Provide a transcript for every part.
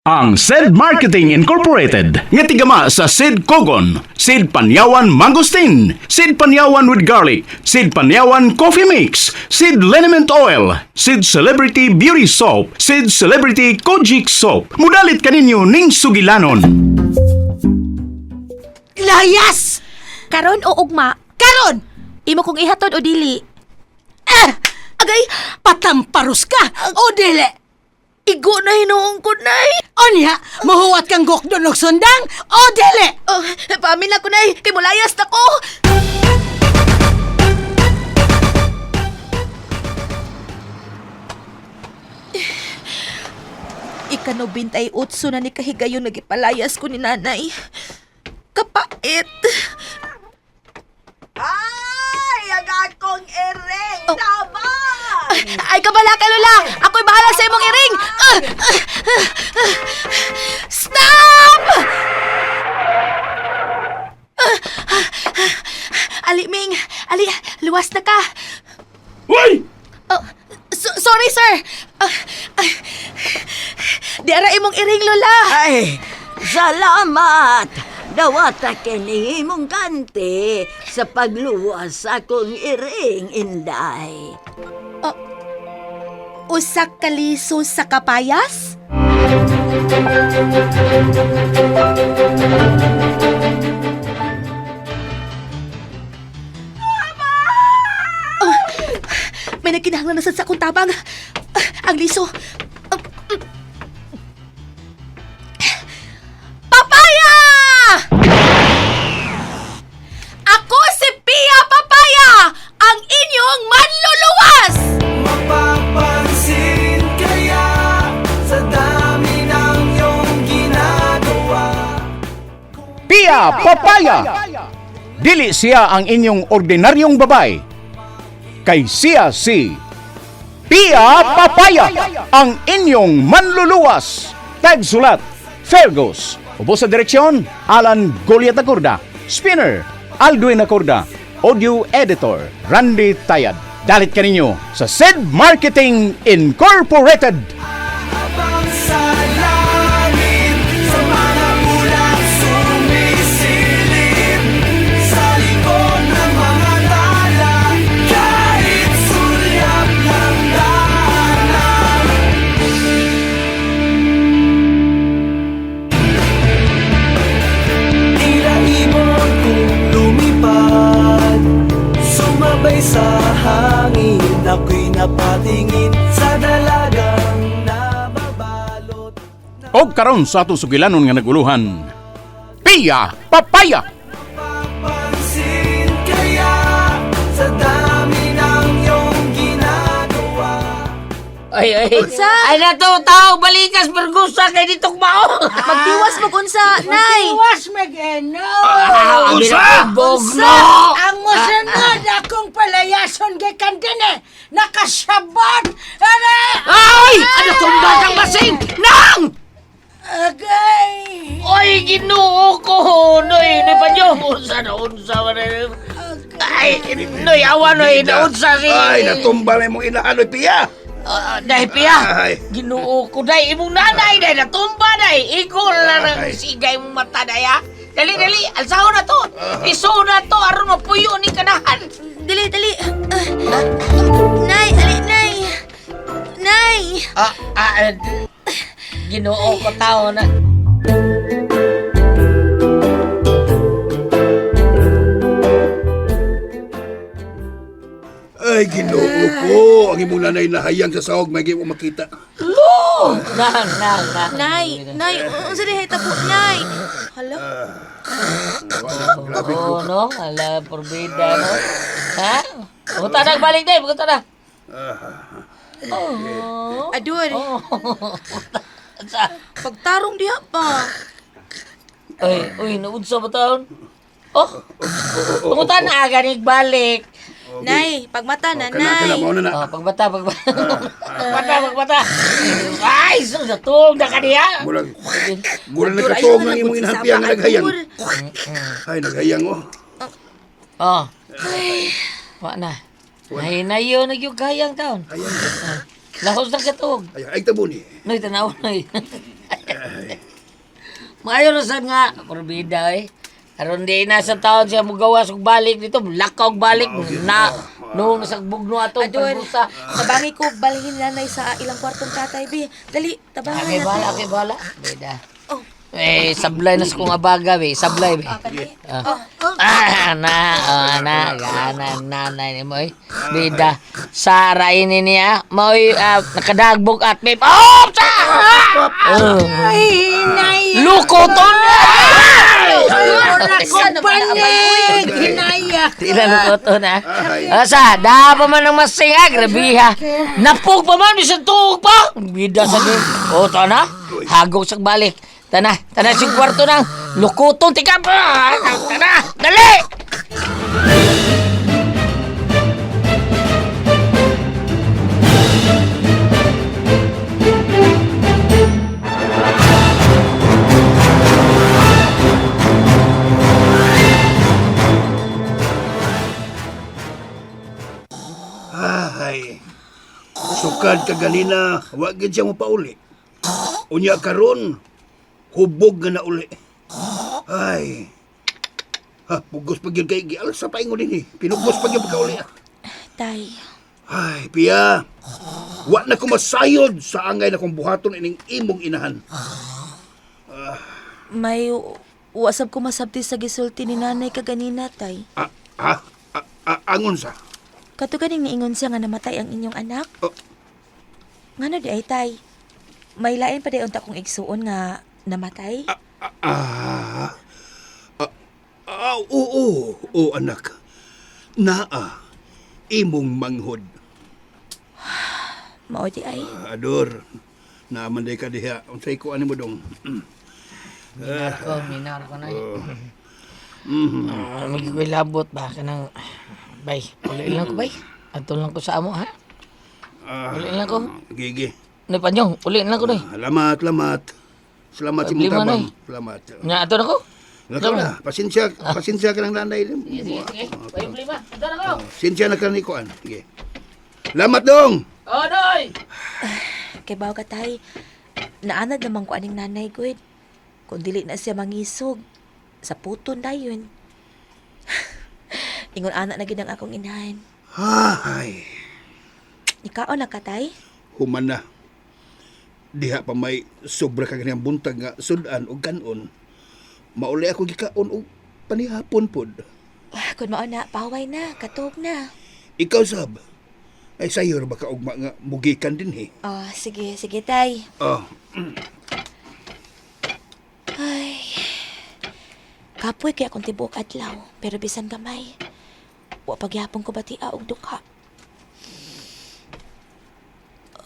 Ang Said Marketing Incorporated nga tigama sa Sid Kogon, Sid Panyawan Mangosteen, Sid Panyawan with Garlic, Sid Panyawan Coffee Mix, Sid Liniment Oil, Sid Celebrity Beauty Soap, Sid Celebrity Kojic Soap. Mudalit kaninyo ning sugilanon. Layas! Karon o ugma, Karon! imo kong ihatod o dili. Ah! Agay, Patamparus ka! O dili! igo na hinuong ko, Nay. Onya, mahuwat kang gokdon og sundang! O dili! Oh, paamin na ko, Nay. Kay mulayas na ko. Ika-98 na ni kahigayon nagipalayas ko ni nanay. Kapait. Ay, ang akong iring Oh. tabang! Ay, kabala ka, Lola! Ako'y bahala sa imong iring! Ah! Ah! Ah! Stop! Ah! Ah! Ah! Ali, Ming! Ali, luwas na ka! Uy! Oh, sorry, sir! Ah, ah, di ara imong iring, Lola! Ay, salamat! Dawata kini imong kanti sa pagluwas sa akong iring, Inday. Usa ka liso sa kapayas? Oh, may nagkinahanglan na sad sa akong tabang. Ah, ang liso. Ah, Papaya! Ako si Pia Papaya, ang inyong manluluwas! Mapapansin kaya sa dami ng iyong ginagawa. Pia Papaya! Dili siya ang inyong ordinaryong babay. Kay siya si Pia Papaya, ang inyong manluluwas. Tagsulat, Fergus. Ubo sa direksyon, Alan Goliat Acorda. Spinner, Aldwin Acorda. Audio Editor, Randy Tayad. Dalit kaninyo sa Sid Marketing Incorporated. Habang sa langit, sa mga ulap sumisilip, sa likod ng mga tala, kahit sulyap ng daanan. Tila ibon kong lumipad, sumabay sa hangin, ako'y napatingin sa dalagang nababalot. Og karon sa atong sugilanon nga naguluhan. Pia Papaya! Papansin kaya sa dami ng iyong ginagawa. Ay, ay. Unsa? Ay, nato, tao, balikas, pergusa, kay dito mao. Magtiwas mo kunsa, Nay! Iwas mag-eno! Ah, Unsa? Bogno! Ang musunod akong palayason gikan dinhi, nakasabot! Are! Ay! Ano tong batang basing? Nang! Agay! Oy, ginoo ko! Noy, noy panyo! Unsa na, unsa man na. Ay, noy, awa, noy, unsa si... Ay, natumba na imong inahan, oy, Pia. Ah, dahil piya, Ay. ginoo ko, day, imong nanay, day, natumba, day. Ikaw na lang Ay. sigay mong mata, day, ha? Dali, dali, alsaho na to. Iso na to, aron mapuyo ni kanahan. Dali, dali. Ah, nay, ali, nay. Nay! Ah, ah, eh, ginoo ko tao na. Ay, ginoo ko. Ang imong nanay nahayang sa sahog, may mo makita. Nang, nang, nang. Nay, nay, unsa dihay tapo, nay? Hala, Grabe Oo, no? Ala, porbida, no? Ha? Pumunta na, balik na, pumunta na. Oh. adur. Oh. Sa, Pagtarong diha pa. Uy, uy, naunsa ba taon? Oh, pumunta na, ganig balik. Nay, pagmata na, Kana, kana, nay. mao na na. Oh, pagbata, pagbata. Pagbata, pagbata. Ay, sus, natug na kaniya. Murag, murag Adur, nagkatuog ayaw na ng lang imong pud inahan, sa Pia, nga saba, naghayang. adur. Ay, naghayang, oh. Oh. Wa na. Ay, nayo, nagyug kayang taon. Hayang. Lahos na katog. Ay, ay, tabuni. Noy, tanaw, noy. Ay, Maayo na sad nga, kurbida eh. Aron di na sa taon siya mugawas og balik dito, lakaw og balik na no sa bugno ato Ador, pagbusa. tabangi ko balhin nanay sa ilang kwartong tatay, bi. Dali, tabangan Okay na bala, to. okay bala. Bida. Oh. Eh, sablay na sa kong abaga, be. Sablay, be. Ah, kani. Ah. Oh, Ah, na, oh, na, gana, nanay ni mo, eh. Bida. Sara ini niya, mo'y nakadagbog at may, oh, sa! Oh. Ay, hinaya. Luko to na! Ako panig. Hinaya. Tila luko to na. Asa, da pa man ang masing, ah, grabe ha. Napog pa man, bisan tuog pa. Bida sa ni. Oh, tana, hagok sa balik. Tana, tana si kwarto nang lukuton tika pa. Tana, dali! Ay, sukad ka ganina, wa gid siya mo pauli. Unya karon, hubog nga na uli. Ay, ha, pugos pa gyud kay gialsa pa ingon dinhi. Pinugos pa gyud pagkauli. Tay, Ay, Pia, wa na ko masayod sa angay na kong buhaton ining imong inahan. may wasab ko masabti sa gisulti ni nanay kaganina, tay. Ah, ha? Ah, ah, angon sa? Kato ganing niingon siya nga namatay ang inyong anak. Oh. Ngano di ay, tay? May lain pa di unta kong igsuon nga namatay? Ah, ah, ah, oo, oo, anak. Naa, imong manghod. Mao di ay. Ah, Ador, naaman day ka diha. Unsay ko ani mo dong? Minar ko, minar ko na. Ah, magiging labot ba ka ng... Bay, uli lang ko, bay. Ato lang ko sa amo, ha? Uli lang ko. Gigi. Nay, panyong, uli lang ko, nay. Lamat, lamat. Salamat sa imong Problema, tabang. nay. Salamat. Nga, ato na ko. Lakaw na. Pasensya, pasensya ka ng nanay. Sige, sige, sige. Bay, problema. Ato na ko. Pasensya na ka ni Kuan. Sige. Lamat dong! Oh, noy! Kay bawo ka, tay. Naanad naman ko aning nanay, good. Kung dili na siya mangisog, sa puton dayon. Ingon ana na gid ang akong inahan. Ay, Nikaon na ka, tay? human na. Diha pa may sobra ka ganyan buntag nga sudan o kanon. Mauli ako gikaon og panihapon pod. Ah, Kung mao na, paway na, katog na. Ikaw sab. Ay sayo ra ba ka ugma nga mugikan din he. Oh, sige, sige, tay. Oh, Ay. Kapoy kay akong tibuok adlaw, pero bisan gamay. Wa pagyapon ko batia og duka.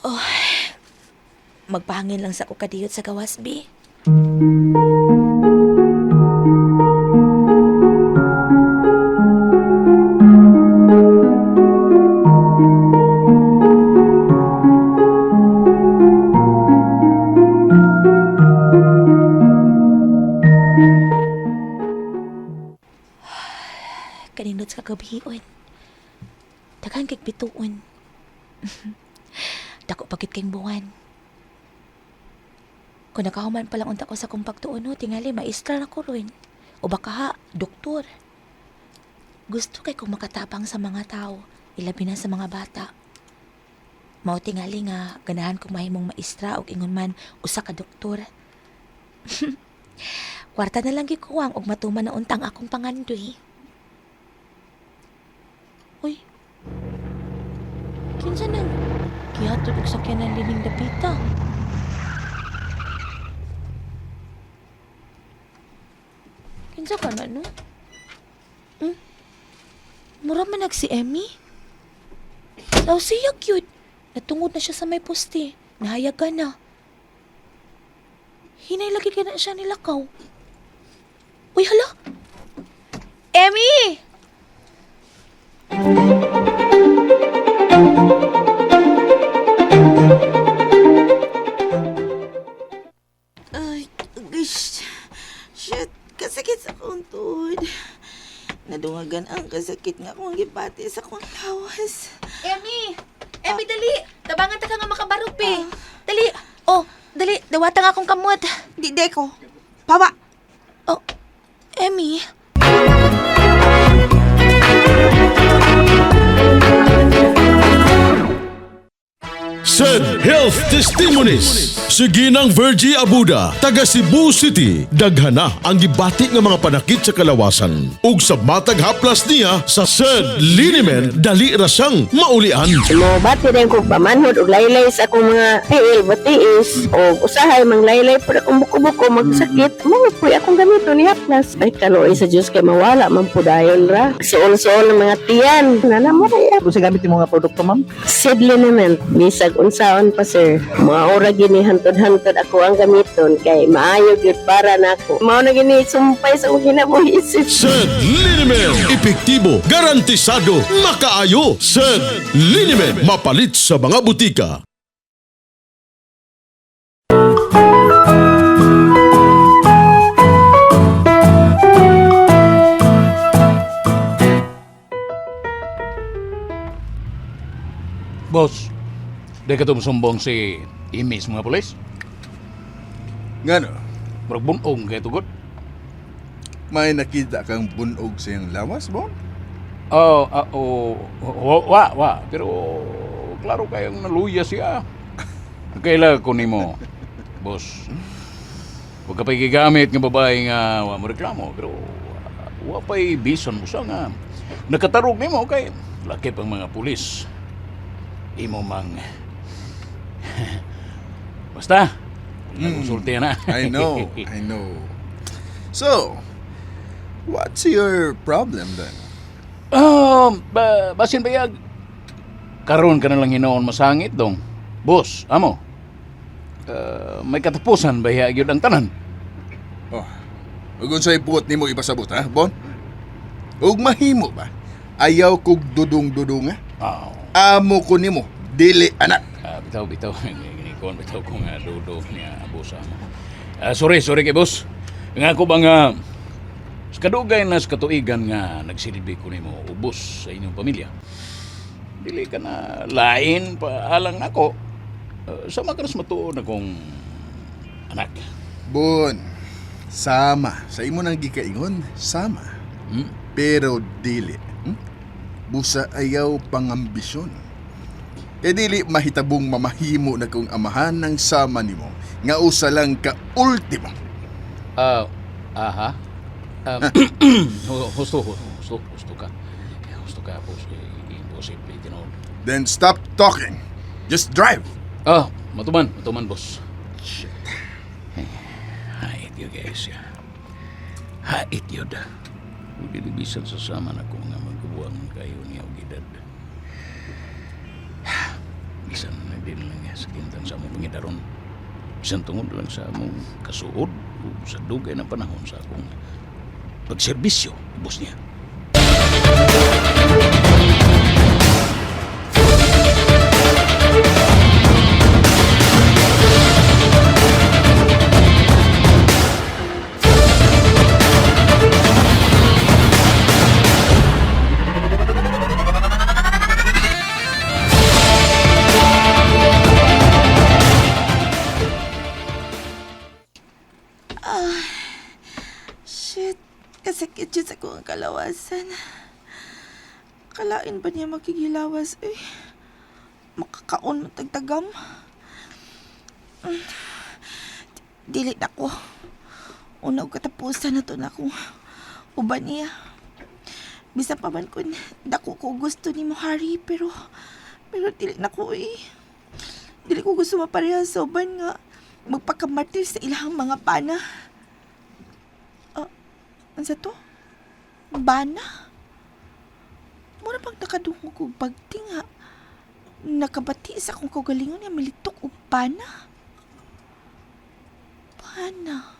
Oh. Magpahangin lang sa ko kadiyot sa gawas, bi. Kanindot sa kagabion. Daghan kay bituon. Dako pagit kayong buwan. Kung nakahuman pa lang unta ko sa kong pagtuon, no, tingali, maestra na ko rin. O baka ha, doktor. Gusto kay kong makatabang sa mga tao, ilabi na sa mga bata. Mao tingali nga, ganahan kong mahimong maestra o ingon man usa ka doktor. Kwarta na lang gikuwang og matuman na untang akong pangandoy. Uy. Kinsa nang gihatod og sakyanan lining dapita? Kinsa ka na no? Hmm? Mura man nag si Emmy. Daw siya cute. Natungod na siya sa may poste. Nahayagan na. Hinay lagi ka na siya nilakaw. Uy, hala! Emmy! Ay, gosh. Shit, kasakit sa akong tuhod. Nadungagan ang kasakit nga akong gipati sa akong lawas. Emmy! Emmy, dali! Tabangan ta ka nga makabarog, be. Dali! Oh, dali. Dawata nga akong kamot. Di, di ko. Pawa! Oh, Emmy. Said Health Testimonies. Si Ginang Virgie Abuda, taga Cebu City, daghana ang gibati nga mga panakit sa kalawasan. Ug sa matag haplas niya sa Said Liniment, dali ra siyang maulian. Mobati din ko pamanhod og laylay sa akong mga tiil, batiis o usahay manglaylay pud akong buko-buko magsakit. Mo puy akong gamito ni haplas. Ay kaluoy sa Dios kay mawala man pud dayon ra. Suol-suol ng mga tiyan. Nana mo ra. Kung sa gamit yung mga produkto, ma'am? Seed liniment, bisag unsaon pa sir. Mga ora gini hantod-hantod ako ang gamiton kay maayo gyud para nako. Mao na gini sumpay sa akong kinabuhi sir. Said Liniment, epektibo, garantisado, makaayo. Said Liniment, mapalit sa mga butika. Boss, di ka tumusumbong si Amy sa mga polis? Ngano, Murag bunong kay tugod. may nakita kang bunog sa iyang lawas, Bon? Oh, oh, wa, wa, wa. Pero klaro kayong naluya siya. Kaila ko nimo, boss. Huwag ka pa'y gigamit nga babae nga wa mo reklamo, pero wa pa'y bison mo siya nga nakatarog nimo kay lakip ang mga pulis. Imo mang Basta, nagkonsulti na. I know, I know. So, what's your problem then? Ba, basin bayag. Karon ka na lang hinoon masangit dong. Boss, amo. May katapusan ba gyud ang tanan? Oh, ug unsay buot nimo ipasabot ha, Bon? Ug mahimo ba? Ayaw kog dudong-dudong ha? Oh. Amo ko nimo, dili anak. Bitaw bitaw ginikon bitaw ko nga dudo niya boss amo. Sorry, sorry kay boss. Nga ako ba nga sa kadugay na sa katuigan nga nagsilbi ko nimo ubos sa inyong pamilya. Dili ka na lain pa alang nako. Sama ka na sa matuod na kong anak. Bon, sama. Sa imo nang gikaingon, sama. Hmm? Pero dili. Busa ayaw pangambisyon. Kay dili mahitabong mamahimo na kong amahan ng sama nimo nga usa lang ka ultimo. Ah, aha. Um, husto, husto, husto ka. Husto ka, boss. Imposible, tinuod. Then stop talking. Just drive. Ah, matuman, matuman, boss. Shit. Hait yun, guys. Hait yun. Dilibisan sa sama na ko nga magbuwang kayo niya og edad. Bisan na din lang niya sa kintan sa among pangidaron. Bisan tungod lang sa among kasuod o sa dugay na panahon sa akong pagserbisyo, boss niya. Shit, kasakit yun sa akong kalawasan. Kalain ba niya makigilawas eh? Makakaon man tagtagam. Dili na ko. Una og katapusan na to na akong uban niya. Bisan pa man kun dako ko gusto ni mo Harry pero pero dili na ko eh. Dili ko gusto mapareha sa uban nga magpakamartir sa ilahang mga pana. Ansa to? Bana? Mura pang nakadungog og bagti nga. Nakabati sa akong kaugalingon nga militok og bana. Bana.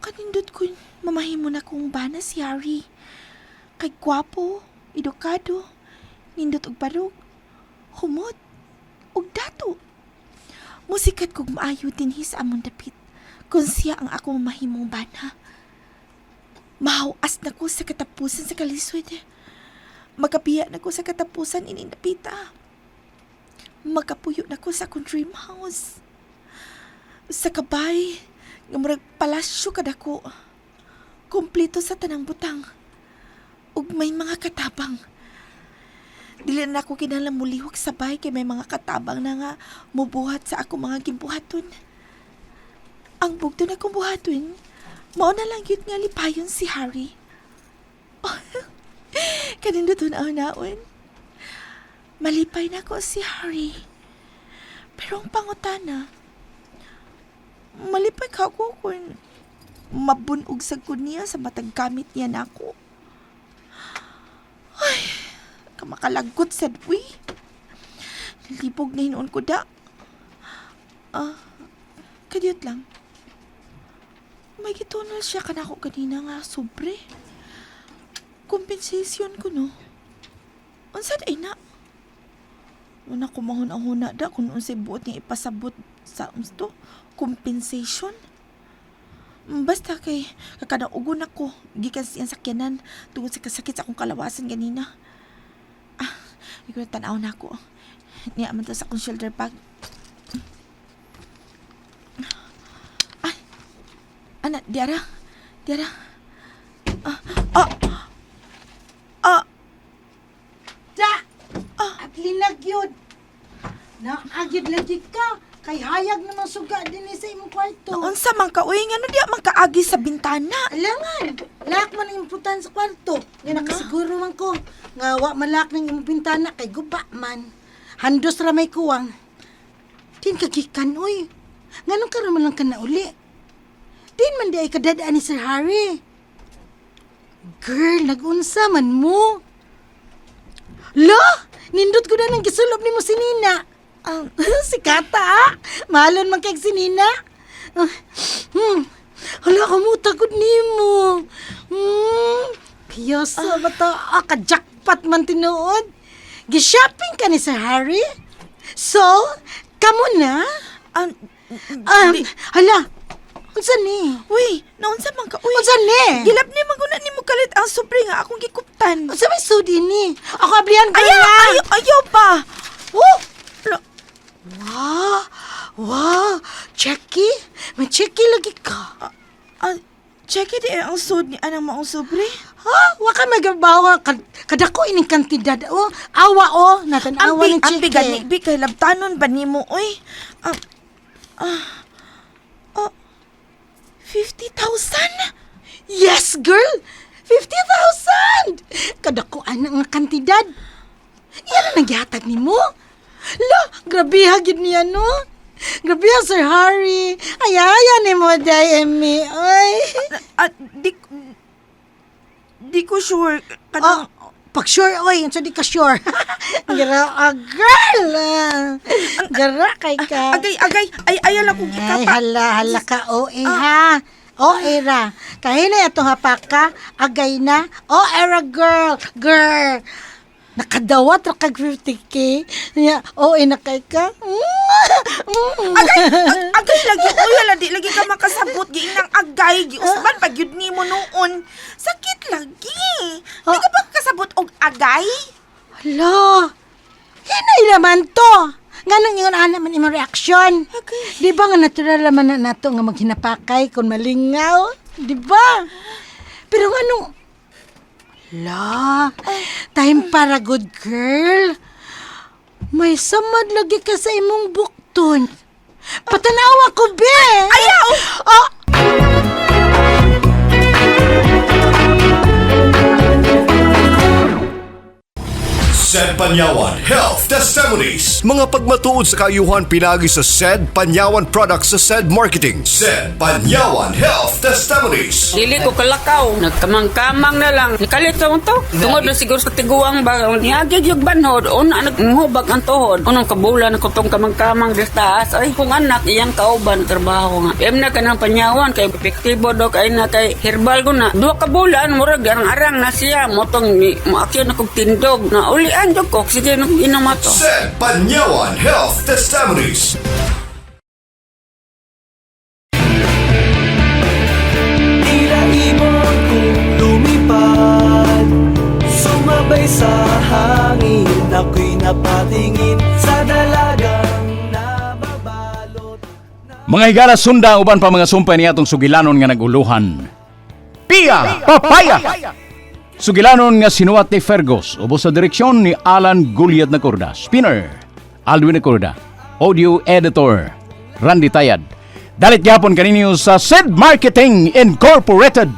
Kanindot ko mamahimo na kong bana si Harry. Kay gwapo, edukado, nindot og barog, humot, og dato. Musikat kog maayo dinhi sa among dapit kung siya ang akong mahimong bana. Mahawas na ko sa katapusan sa kalisod. Makapiya na ko sa katapusan ining dapita. Makapuyo na ko sa akong dream house. Sa kabay, Nga murag palasyo kadako. Kompleto sa tanang butang. Ug may mga katabang. Dili na ako kinahanglan mulihok sa bahay kay may mga katabang na nga mubuhat sa ako mga gimbuhaton. Ang bugto na kong buhaton, mao na lang yun nga lipayon si Harry. Kanindot naon. Malipay na ko si Harry. Pero ang pangutana, malipay ka ako kung mabunog sa ko niya sa matag gamit niya nako. Ay, kamakalagot sad uy. Libog na hinuon ko da. Ah, kadiyot lang. May gitunol siya kanako ganina nga sobre. Compensation ko no. Unsa day na? Una ko mahuna-huna da kung unsay buot nga ipasabot sa unsto compensation. Basta kay kakadaugon ako gikan sa iyang sakyanan tungod sa kasakit sa akong kalawasan ganina. Ah, di ko na tan-aw na ako. Niya man to sa akong shoulder bag. Ay, ana, diara, diara. Ah, ah, ah, Da! At linag yun. Naagid lagi ka. Kay hayag naman suga din sa imong kwarto. Unsa man ka uy, ngano diya man kaagi sa bintana? Alangan, lak man ang imputan sa kwarto. Nga nakasiguro man ko. Nga wa malak ng imong bintana kay guba man. Handos ra may kuwang. Din kagikan oy. Nganong karon man lang ka nauli? Din man di ay kadadaan ni Sir Harry. Girl, nagunsa man mo. Lo, nindot ko na ng gisulob nimo si Nina. Si Kata, ah. Mahalon man kay si Nina. Ah, Hala, kamuta gud nimo. Kiyasa ba ta? Ah, ka-jackpot man tinuod. Gi-shopping ka ni Sir Harry? So, kamo na? Hala, unsa ni? Uy, naunsa man ka uy? Unsa ni? Gilap ni man guna nimo kalit ang sobre nga akong gikuptan. Unsa may sudi ni? Ako ablihan ko Ayaw, na. ayaw, ayaw pa. Oh! Wow! Wow! Checky? May checky lagi ka. Ah, check it eh, ang sud ni anang maong sobre. Ha? Wa ka magabawa. Kadako ining kantidad. Oh, awa oh. Natanawa Ambi, ng ambi cheque. gani, bi kay labtanon ba nimo oy? Oh, 50,000? Yes, girl! 50,000! Kadako ana nga kantidad. Yan ang nagyatag nimo. La, grabe ha gid niya no. Grabe ha, Sir Harry. Ay, ay, ni mo, day, Emmy. Ay. Ah, di ko sure. Kanang, Oh, pag sure, oy, unsa di ka sure. Gra, ah, girl! Ah, Gara kay ka. Agay, agay, ay, ayaw lang kong Ay, ikapa. hala, hala ka, OA ha. OA ra. Kahinay atong hapaka, agay na. O era girl, girl. Nakadawat ra kag 50K. Nya, OA na kay ka. Agay, agay lagi, uy, hala, di lagi ka makasabot, giinang agay, giusban pag yun nimo noon. Sakit lagi. Di ka ba kasabot og agay? Hala. Hinay naman to. Nganong ingon ana man imong reaksyon? Di ba nga natural naman na nato nga maghinapakay kung malingaw? Di ba? Pero nganong La, time para good girl. May samad lagi ka sa imong bukton. Patanawa ko, be! Ayaw! Oh! Said Panyawan Health Testimonies. Mga pagmatuod sa kaayuhan pinagi sa Said Panyawan Products sa Said Marketing. Said Panyawan Health Testimonies. Dili ko kalakaw, nagkamang-kamang na lang. Nikalit sa to. Tungod na siguro sa tiguang ba, niagig yung banhod, una naghubag ang tuhod. Unang kabulan ko tong kamang-kamang des taas. Ay, kung anak, iyang kauban, trabaho nga. Em na ka ng panyawan, kay epektibo do, kay na kay herbal ko na. Duha ka bulan, murag, arang-arang na siya. Motong, moakyo na kog tindog. Na ulian jud ko, sige na kong inom ato. Said Panyawan Health Testimonies. Tila ibon kong lumipad, sumabay sa hangin. Ako'y napatingin sa dalagang nababalot. Mga higala, sunda ang uban pa mga sumpay niya atong sugilanon nga naguluhan. Pia Papaya! Sugilanon nga sinuwat ni Fergus, ubos sa direksyon ni Alan Gulyat Nacorda. Spinner, Alwin Nacorda. Audio Editor, Randy Tayad. Dalit gyapon kaninyo sa Sid Marketing Incorporated.